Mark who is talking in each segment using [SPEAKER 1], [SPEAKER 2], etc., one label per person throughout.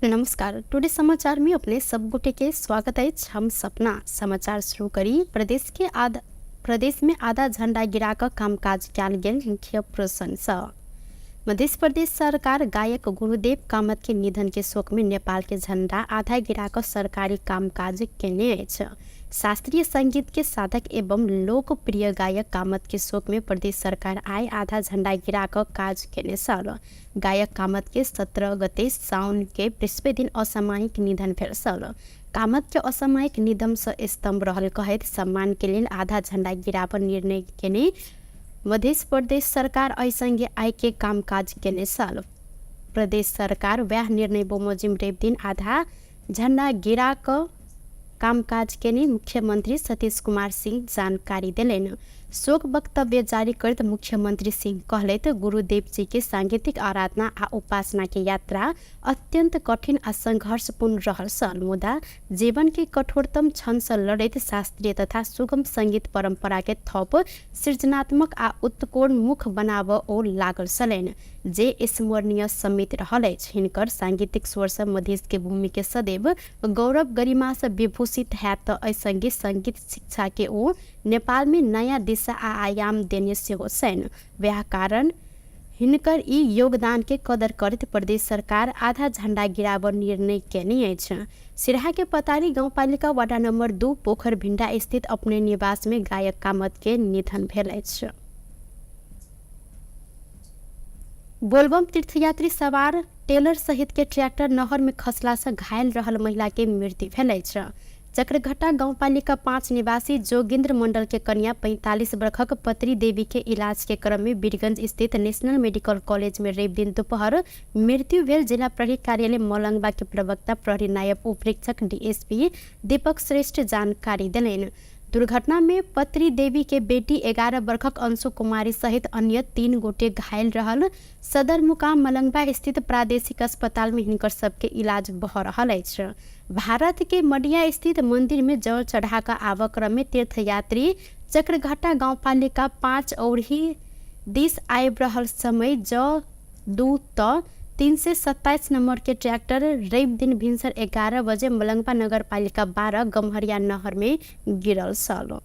[SPEAKER 1] नमस्कार, टुडे समाचार में अपने सब गोटे के स्वागत अछि। हम सपना समाचार शुरू करी। प्रदेश में आधा झंडा गिरा कऽ कामकाज कयल गेल मुख्य प्रश्नसँ। मध्य प्रदेश सरकार गायक गुरुदेव कामत के निधन के शोक में नेपाल के झंडा आधा गिरा कऽ सरकारी कामकाज केने अछि। शास्त्रीय संगीत के साधक एवं लोकप्रिय गायक कामत के शोक में प्रदेश सरकार आइ आधा झंडा गिरा कऽ काज केने छल। गायक कामत के 17 गते साउन के बृहस्पति दिन असामयिक निधन भेल छल। कामत के असामयिक निधन सँ स्तम्भ रहल कहैत सम्मान के लेल आधा झंडा गिराबऽ निर्णय केने मध्य प्रदेश सरकार एहि संगे आइ के कामकाज केने छल। प्रदेश सरकार वएह निर्णय बमोजिम रवि दिन आधा झंडा गिरा कऽ कामकाज केने मुख्यमंत्री सतीश कुमार सिंह जानकारी देलनि। शोक वक्तव्य जारी करैत मुख्यमंत्री सिंह कहलथि, गुरुदेव जी के सांगीतिक आराधना आ उपासना के यात्रा अत्यंत कठिन आ संघर्षपूर्ण रहल छल, मुदा जीवन के कठोरतम क्षण सँ लड़ैत शास्त्रीय तथा सुगम संगीत परंपरा के थप सृजनात्मक आ उत्कोन्मुख बनाबऽ ओ लागल छलनि, जे स्मरणीय समेत रहल अछि। हिनकर सांगीतिक स्वर सँ मधेश के भूमि के सदैव गौरव गरिमा सँ विभूषित हैत त एहि संगे संगीत शिक्षा के ओ नेपाल में नयाँ दिशा आ आयाम देने सेहो छनि। वएह कारण हिनकर ई योगदान के कदर करैत प्रदेश सरकार आधा झंडा गिराबऽ निर्णय केने अछि। सिरहा के पतारी गाउँपालिका वडा नम्बर 2 पोखरभिंडा स्थित अपने निवास में गायक कामत के निधन भेल अछि। बोलबम तीर्थयात्री सवार टेलर सहित के ट्रैक्टर नहर में खसला से घायल रहल महिला के मृत्यु भेल अछि। चक्रघट्टा गाउँपालिका 5 निवासी जोगिन्द्र मंडल के कन्या 45 बरखक पत्री देवी के इलाज के क्रम में वीरगंज स्थित नेशनल मेडिकल कॉलेज में रवि दिन दोपहर मृत्यु भेल जिला प्रहरी कार्यालय मलंगवा के प्रवक्ता प्रहरी नायब उपरीक्षक डीएसपी दीपक श्रेष्ठ जानकारी देलनि। दुर्घटना में पत्री देवी के बेटी 11 बरखक अंशु कुमारी सहित अन्य 3 गोटे घायल रहल सदरमुकाम मलंगवा स्थित प्रादेशिक अस्पताल में हिनकर सबके इलाज भऽ रहल अछि। भारत के मडिया स्थित मंदिर में जल चढ़ा कऽ आबऽ क्रम में तीर्थयात्री चक्रघट्टा गाउँपालिका 5 औरही दिस आबि रहल समय ज 2 त 327 नंबर के ट्रैक्टर रवि दिन भिनसर 11 बजे मलंगवा नगरपालिका 12 गम्हरिया नहर में गिरल छल।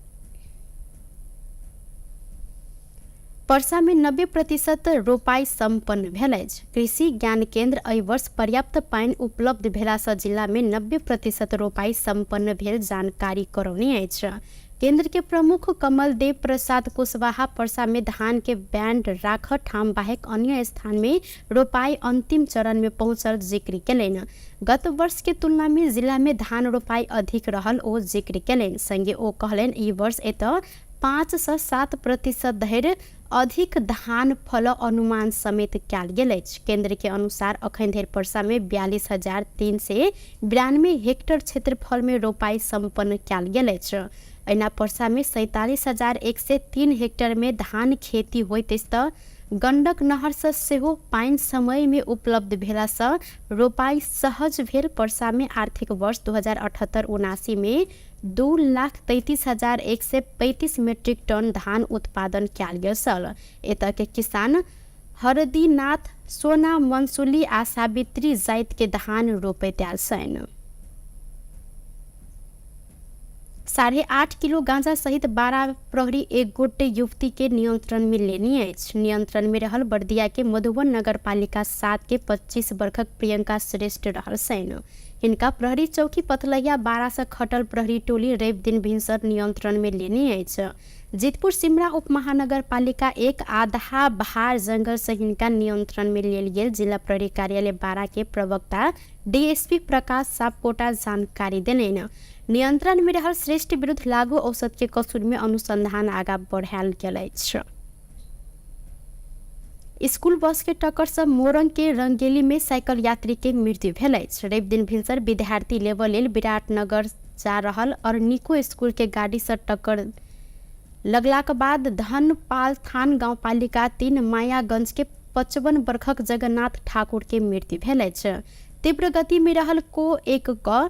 [SPEAKER 1] पर्सा में 90% रोपाई सम्पन्न भेल अछि। कृषि ज्ञान केंद्र एहि वर्ष पर्याप्त पानि उपलब्ध भेला सँ जिला में 90% रोपाई सम्पन्न भेल जानकारी करौने अछि। केंद्र के प्रमुख कमलदेव प्रसाद कुशवाहा पर्सा में धान के बैंड राख ठाम बाहेक अन्य स्थान में रोपाई अंतिम चरण में पहुंचल जिक्र केलनि। गत वर्ष के तुलना में जिला में धान रोपाई अधिक रहल ओ जिक्र केलनि। संगे ओ कहलनि, ई वर्ष एतय 5 सँ 7% धरि अधिक धान फल अनुमान समेत कयल गेल अछि। केंद्र के अनुसार अखन धरि पर्सा में 42,392 हेक्टर क्षेत्रफल में रोपाई सम्पन्न कयल गेल अछि। एहिना पर्सा में 47,103 हेक्टर में धान खेती होइत अछि त गंडक नहर सँ सेहो पानि समय में उपलब्ध भेला सँ रोपाई सहज भेल। पर्सा में आर्थिक वर्ष 2078-79 में 2,33,135 मीट्रिक टन धान उत्पादन कयल गेल छल। एतय के किसान हरदीनाथ, सोना मंसुली आ सावित्री जाति के धान रोपैत आयल छनि। 8.5 किलो गांजा सहित 12 प्रहरी एक गोटे युवती के नियंत्रण में लेने अछि। नियंत्रण में रहल बर्दिया के मधुबन नगरपालिका 7 के 25 बरखक प्रियंका श्रेष्ठ रहल छनि। हिनका प्रहरी चौकी पथलहिया 12 से खटल प्रहरी टोली रवि दिन भिनसर नियंत्रण में लेने अछि। जितपुर सिमरा उप महानगरपालिका 1 आधा भार जंगल से हिनका नियंत्रण में लेल गेल जिला प्रहरी कार्यालय 12 के प्रवक्ता डीएसपी प्रकाश सापकोटा जानकारी देलनि। नियंत्रण में रहल श्रेष्ठ विरुद्ध लागू औषध के कसूर में अनुसंधान आगा बढ़ायल गेल अछि। स्कूल बस के टक्कर से मोरंग के रंगेली में साइकिल यात्री के मृत्यु भेल अछि। रवि दिन भिनसर विद्यार्थी लेबऽ लेल विराटनगर जा रहल अरनिको स्कूल के गाड़ी से टक्कर लगलाक बाद धनपाल थान गाउँपालिका 3 मायागंज के 55 बरखक जगन्नाथ ठाकुर के मृत्यु भेल अछि। तीव्र गति में रहल को 1 क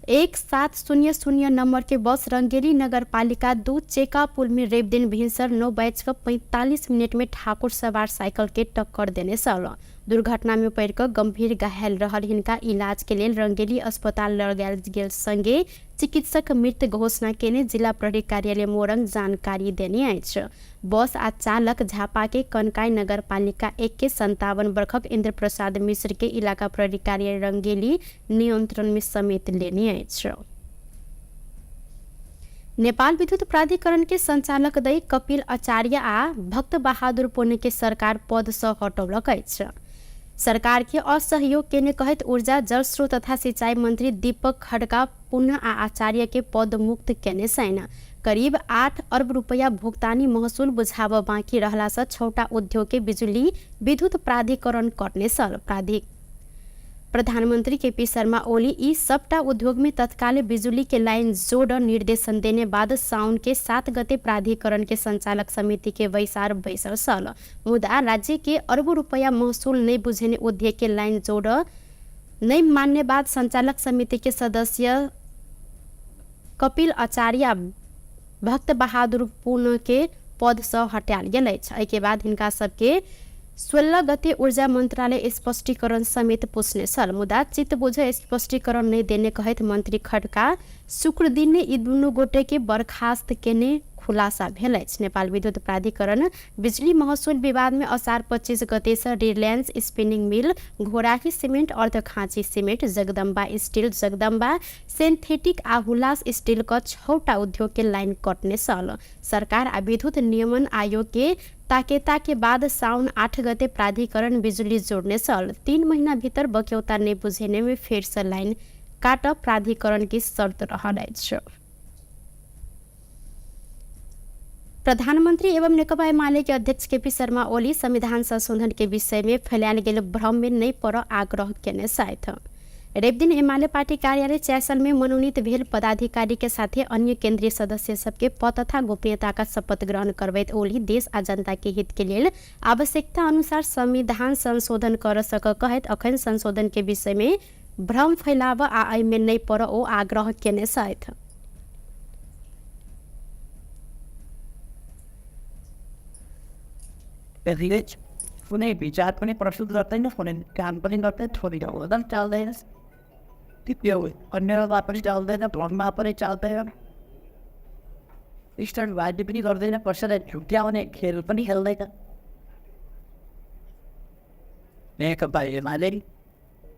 [SPEAKER 1] 1700 नंबर के बस रंगेली नगरपालिका 2 चेका पुल में रवि दिन भिनसर 9:45 में ठाकुर सवार साइकिल के टक्कर देने छल। दुर्घटना में पड़ि कऽ गंभीर घायल रहल हिनका इलाज के लेल रंगेली अस्पताल लगायल गेल संगे चिकित्सक मृत घोषणा केने जिला प्रहरी कार्यालय मोरंग जानकारी देने अछि। बस आ चालक झापा के कनकाई नगरपालिका 1 के 57 वर्षक इंद्र प्रसाद मिश्र के इलाका प्रहरी कार्यालय रंगेली नियंत्रण में समेत लेने अछि। नेपाल विद्युत प्राधिकरण के संचालक दय कपिल आचार्य आ भक्त बहादुर पुण्य के सरकार पद से हटौलक अछि। सरकार के असहयोग केने कहैत ऊर्जा जलस्रोत तथा सिंचाई मंत्री दीपक खड़का पुनः आ आचार्य के पद मुक्त केने छनि। करीब 8 अर्ब रुपया भुगतानी महसूल बुझाब बाँकी रहला से 6टा उद्योग के बिजुली विद्युत प्राधिकरण करने छल। प्रधानमंत्री केपी शर्मा ओली ई सबटा उद्योग में तत्काल बिजुली के लाइन जोड़ निर्देशन देने बाद साउन के 7 गते प्राधिकरण के संचालक समिति के बैसार बैसल छल। मुदा राज्य के अरबों रुपया महसूल नहीं बुझेने उद्योग के लाइन जोड़ नहीं मानने बाद संचालक समिति के सदस्य कपिल आचार्य भक्त बहादुर पुन के पद से हटायल गेल अछि। एहिके बाद हिनका सबके 16 गते ऊर्जा मंत्रालय स्पष्टीकरण समेत पूछने छल। मुदा चित्त बुझे स्पष्टीकरण नहीं देने कहैत मंत्री खड़का शुक्र दिन यी दुनू गोटे के बर्खास्त केने खुलासा भेल अछि। नेपाल विद्युत प्राधिकरण बिजली महसूल विवाद में असार 25 गते से Reliance spinning mill, Ghorahi cement, Arghakhanchi cement, Jagdamba steel, Jagdamba synthetic आ हुलास स्टील क 6टा उद्योग के लाइन कटने छल। सरकार आ विद्युत नियमन आयोग के ताकेता के बाद साउन 8 गते प्राधिकरण बिजुली जोड़ने छल। 3 महीना भीतर बक्यौता नहीं बुझेने में फेर से लाइन काट प्राधिकरण की शर्त रहल अछि। प्रधानमंत्री एवं नेकपा एमाले के अध्यक्ष केपी शर्मा ओली संविधान संशोधन के विषय में फैलायल गेल भ्रम में नहीं पड़ आग्रह केने छथि। रविदिन एमाले पार्टी कार्यालय च्यासल में मनोनीत भेल पदाधिकारी के साथे अन्य केंद्रीय सदस्य सबके पद तथा गोपनीयता का शपथ ग्रहण करबैत ओली देश आ जनता के हित के लेल आवश्यकता अनुसार संविधान संशोधन कर सक कहैत अखन संशोधन के विषय में भ्रम फैलाव आ एहिमे नहीं पड़ ओ आग्रह केने छथि।
[SPEAKER 2] कुनै विचार पनि प्रस्तुत गर्दैन, कुनै काम पनि गर्दैन, थोरै अवदान चल्दैन, त्यो अन्यमा पनि चल्दैन, भ्रममा पनि चल्दैन, स्टन्टबाजी पनि गर्दैन, कसैलाई झुक्क्याउने खेल पनि खेल्दैन। नेकपा एमाले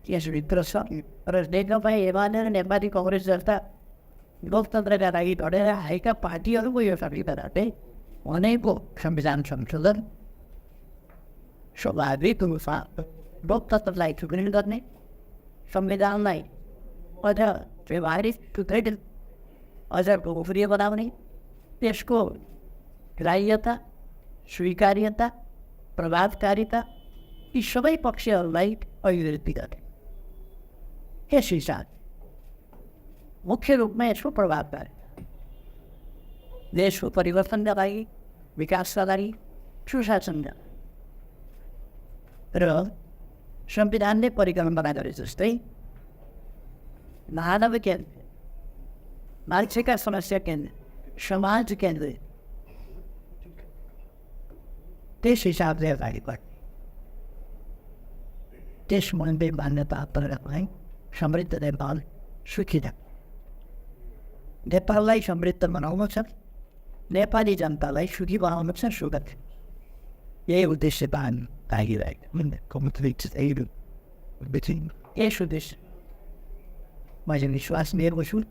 [SPEAKER 2] यसभित्र छ र नेकपा एमाले र नेपाली कङ्ग्रेस जस्ता लोकतन्त्रका लागि लडेर आएका पार्टीहरूको यो समीकरणले भनेको संविधान संशोधन स्वाभाविक रूपमा लोकतन्त्रलाई सुदृढ गर्ने, संविधानलाई अझ व्यवहारिक सुदृढ अझ लोकप्रिय बनाउने, त्यसको ग्राह्यता, स्वीकार्यता, प्रभावकारिता यी सबै पक्षहरूलाई अभिवृद्धि गर्ने। यस हिसाब मुख्य रूपमा यसको प्रभावकारिता देशको परिवर्तनका लागि, विकासका लागि, सुशासनका र संविधानले परिकल्पना गरे जस्तै मानव केन्द्रित, मान्छेका समस्या केन्द्रित, समाज केन्द्रित, त्यस हिसाबले अगाडि बढ्ने, त्यस मनले मान्यता प्राप्त समृद्ध नेपाल, सुखी नेपाल। नेपाललाई समृद्ध बनाउनु छ, नेपाली जनतालाई सुखी बनाउनु छ, सुख यही उद्देश्य लागिरहेको यस उद्देश्य मैले विश्वास लिएको छु।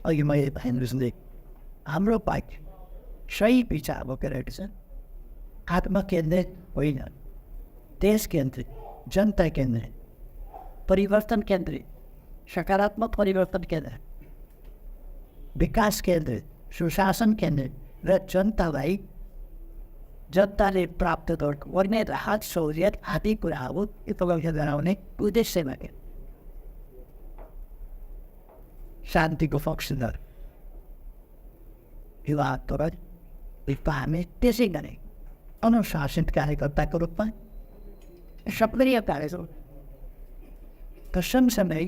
[SPEAKER 2] अघि मैले भने हाम्रो पार्टी सही विचार बोकेर छ, आत्मकेन्द्रित होइन, देश केन्द्रित, जनता केन्द्रित, परिवर्तन केन्द्रित, सकारात्मक परिवर्तन केन्द्रित, विकास केन्द्रित, सुशासन केन्द्रित र जनतालाई जनताले प्राप्त गर्ने राहत सहुलियत आदि कुराहरू उपलब्ध गराउने उद्देश्यमा शान्तिको पक्षधर युवा हामी त्यसै गरी अनुशासित कार्यकर्ताको रूपमा सक्रिय कार्यकर्ता सँगसँगै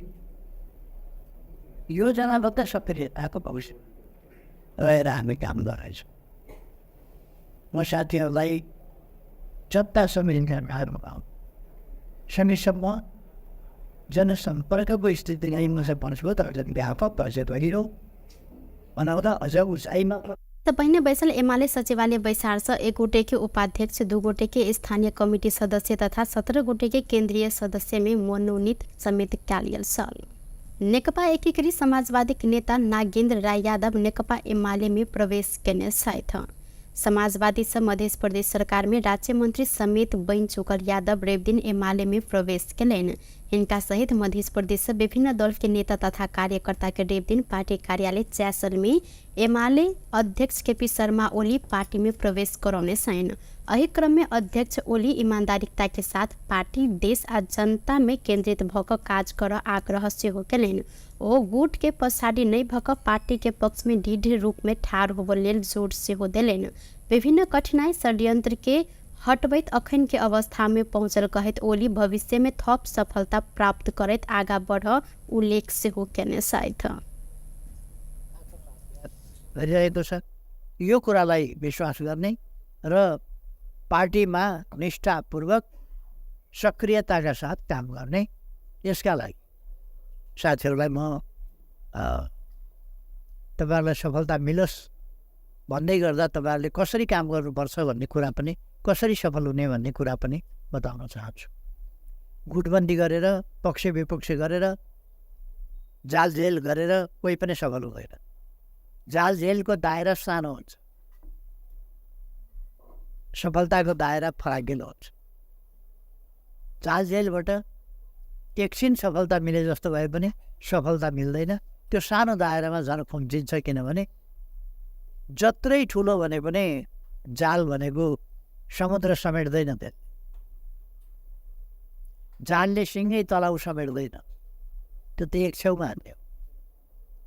[SPEAKER 2] योजनाबद्ध सक्रियताको भविष्य रहेर हामी काम गर्नेछौँ। म साथीहरूलाई जनता सम्मेलनहरूमा सकेसम्म जनसम्पर्कको स्थितिलाई म मजबुत अझ व्यापक अझ गहिरो बनाउँदा अझ उचाइमा।
[SPEAKER 1] त पहिने बैसल एमाले सचिवालय बैसार से 1 गोटे के उपाध्यक्ष, 2 गोटे के स्थानीय कमिटी सदस्य तथा 17 गोटे के केंद्रीय सदस्य में मनोनीत समेत कयल गेल छल। नेकपा एकीकृत समाजवादी नेता नागेन्द्र राय यादव नेकपा एमाले में प्रवेश केने छथि। समाजवादी से मध्य प्रदेश सरकार में राज्य मंत्री समेत बनि चुकल यादव रविदिन एमाले में प्रवेश केलनि। हिनका सहित मध्य प्रदेश से विभिन्न दल के नेता तथा कार्यकर्ता के रविदिन पार्टी कार्यालय च्यासल में एमाले अध्यक्ष केपी शर्मा ओली पार्टी में प्रवेश करौने छनि। एहि क्रम में अध्यक्ष ओली ईमानदारिता के साथ पार्टी, देश आ जनता में केंद्रित भऽ कऽ काज करऽ आग्रह सेहो केलनि। ओ गुट के पछाड़ी नहि भऽ कऽ पार्टी के पक्ष में दृढ़ रूप में ठाढ़ होबऽ लेल जोर सेहो देलनि। विभिन्न कठिनाई षड्यंत्र के हटबैत अखन के अवस्था में पहुँचल कहैत ओली भविष्य में थप सफलता प्राप्त करैत आगा बढ़ उल्लेख सेहो केने छथि।
[SPEAKER 2] गरिरहेको छ। यो कुरालाई विश्वास गर्ने र पार्टीमा निष्ठापूर्वक सक्रियताका साथ काम गर्ने, यसका लागि साथीहरूलाई म तपाईँहरूलाई सफलता मिलोस् भन्दै गर्दा तपाईँहरूले कसरी काम गर्नुपर्छ भन्ने कुरा पनि, कसरी सफल हुने भन्ने कुरा पनि बताउन चाहन्छु। गुटबन्दी गरेर, पक्ष विपक्ष गरेर, जालझेल गरेर कोही पनि सफल हुँदैन। जालझेलको दायरा सानो हुन्छ, सफलताको दायरा फराकिलो हुन्छ। जालझेलबाट एकछिन सफलता मिले जस्तो भए पनि सफलता मिल्दैन। त्यो सानो दायरामा झन् खुम्चिन्छ, किनभने जत्रै ठुलो भने पनि जाल भनेको समुद्र समेट्दैन। त्यसले जालले सिँगै तलाउ समेट्दैन, त्यो त एक छेउमा हान्ने हो।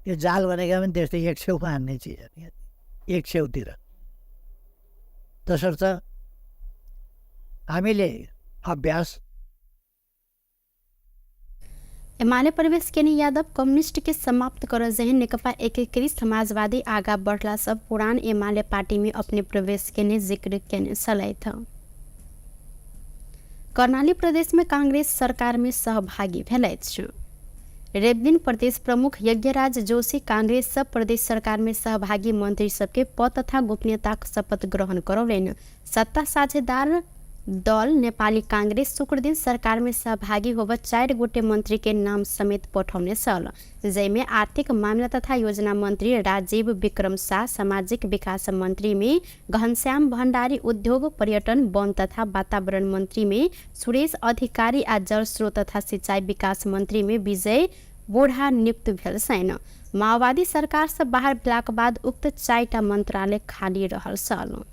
[SPEAKER 2] यो जाल भनेको पनि त्यस्तै एक छेउमा हान्ने चिज हो, एक छेउतिर। तसर्थ हामीले अभ्यास।
[SPEAKER 1] एमाले प्रवेश केने यादव कम्युनिस्ट के समाप्त कर जहन नेकपा एकीकृत समाजवादी आगा बढ़ला सब पुरान एमाले पार्टी में अपने प्रवेश केने जिक्र केने छलथि। कर्णाली प्रदेश में कांग्रेस सरकार में सहभागी भेलथि। रविदिन प्रदेश प्रमुख यज्ञराज जोशी कांग्रेस सब प्रदेश सरकार में सहभागी मंत्री सबके पद तथा गोपनीयताक शपथ ग्रहण करौलनि। सत्ता साझेदार दल नेपाली कांग्रेस शुक्रदिन सरकार में सहभागी होब 4 गोटे मंत्री के नाम समेत पठौने छल, जाहिमे आर्थिक मामला तथा योजना मंत्री राजीव विक्रम शाह, सामाजिक विकास मंत्री में घनश्याम भण्डारी, उद्योग पर्यटन वन तथा वातावरण मंत्री में सुरेश अधिकारी आ जल स्रोत तथा सिंचाई विकास मंत्री में विजय बोढ़ा नियुक्त भेल छनि। माओवादी सरकार से बाहर भेलाक बाद उक्त 4टा मंत्रालय खाली रहल छल।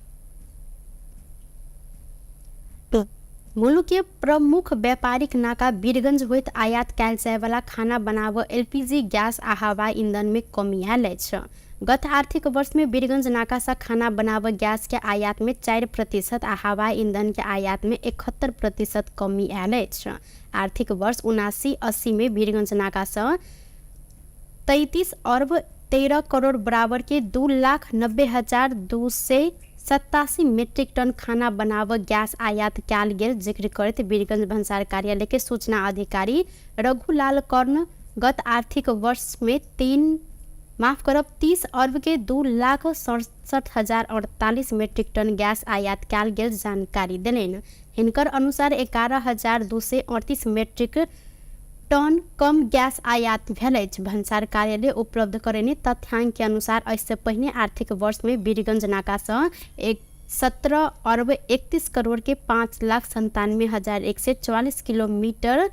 [SPEAKER 1] मुलुक के प्रमुख व्यापारिक नाका वीरगंज होइत आयात कयल जायवला खाना बनाव एलपीजी गैस आ हवाई ईंधन में कमी आयल अछि। गत आर्थिक वर्ष में वीरगंज नाका से खाना बनाव गैस के आयात में 4% आ हवाई ईंधन के आयात में 71% कमी आयल अछि। आर्थिक वर्ष 79-80 में वीरगंज नाका से 33 अरब 13 करोड़ बराबर के 2,90,287 मीट्रिक टन खाना बनाव गैस आयात कयल गेल जिक्र करैत वीरगंज भन्सार कार्यालय के सूचना अधिकारी रघुलाल कर्ण गत आर्थिक वर्ष में 30 अरब के 2,67,048 मीट्रिक टन गैस आयात कयल गेल जानकारी देलनि। हिनकर अनुसार 11,238 मीट्रिक टन कम गैस आयात भेल अछि। भन्सार कार्यालय उपलब्ध करेने तथ्यांक के अनुसार एहिसँ पहिने आर्थिक वर्ष में वीरगंज नाका सँ 17 अरब 31 करोड़ के 5,97,144 किलोमीटर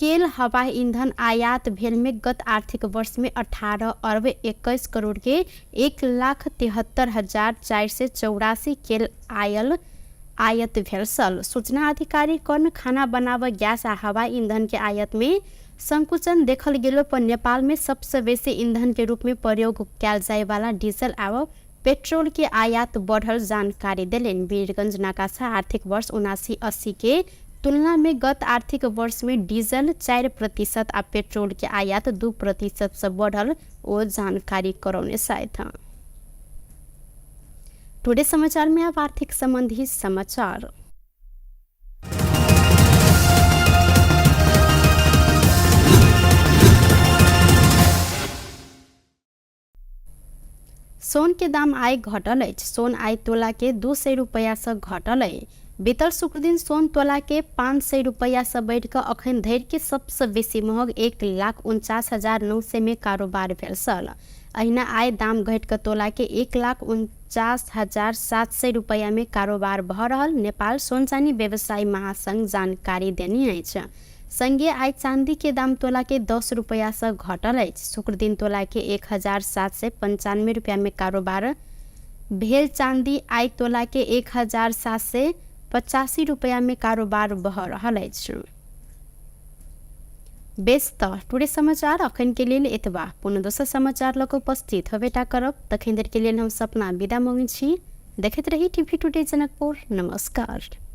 [SPEAKER 1] केल हवाई ईंधन आयात भेल में गत आर्थिक वर्ष में 18 अरब 21 करोड़ के 1,73,484 केल आयात भेल छल। सूचना अधिकारी कर्ण खाना बनाव गैस आ हवाई ईंधन के आयात में संकुचन देखल गेलो पर नेपाल में सबसे बेसी ईंधन के रूप में प्रयोग कयल जायवाला डीजल आ पेट्रोल के आयात बढ़ल जानकारी देलनि। वीरगंज नाका से आर्थिक वर्ष 79-80 के तुलना में गत आर्थिक वर्ष में डीजल 4% आ पेट्रोल के आयात 2% से बढ़ल ओ जानकारी करौने छथि। टुडे समाचार में अब आर्थिक संबंधी समाचार। सोन के दाम आइ घटल अछि। सोन आइ तोला के 200 रुपैआ से घटल अछि। बीतल शुक्रदिन सोन तोला के 500 रुपैआ से बढ़ि कऽ अखन धरि के सबसँ बेसी महग 1,49,900 में कारोबार भेल छल। अहिना आइ दाम घटि कऽ तोला के 1,49,700 रुपैआ में कारोबार भऽ रहल नेपाल सोन चानी व्यवसायी महासंघ जानकारी देने अछि। संगे आइ चांदी के दाम तोला के 10 रुपैआ से घटल अछि। शुक्रदिन तोला के 1,795 रुपैआ में कारोबार भेल चांदी आइ तोला के 1,785 रुपैआ में कारोबार भऽ रहल अछि। बेस तऽ टुडे समाचार अखन के लेल एतबा। पुनः दोसर समाचार लऽ कऽ उपस्थित होबेटा करब। तखन देर के लेल हम सपना विदा मांगै छी। देखैत रही टीवी टुडे जनकपुर। नमस्कार।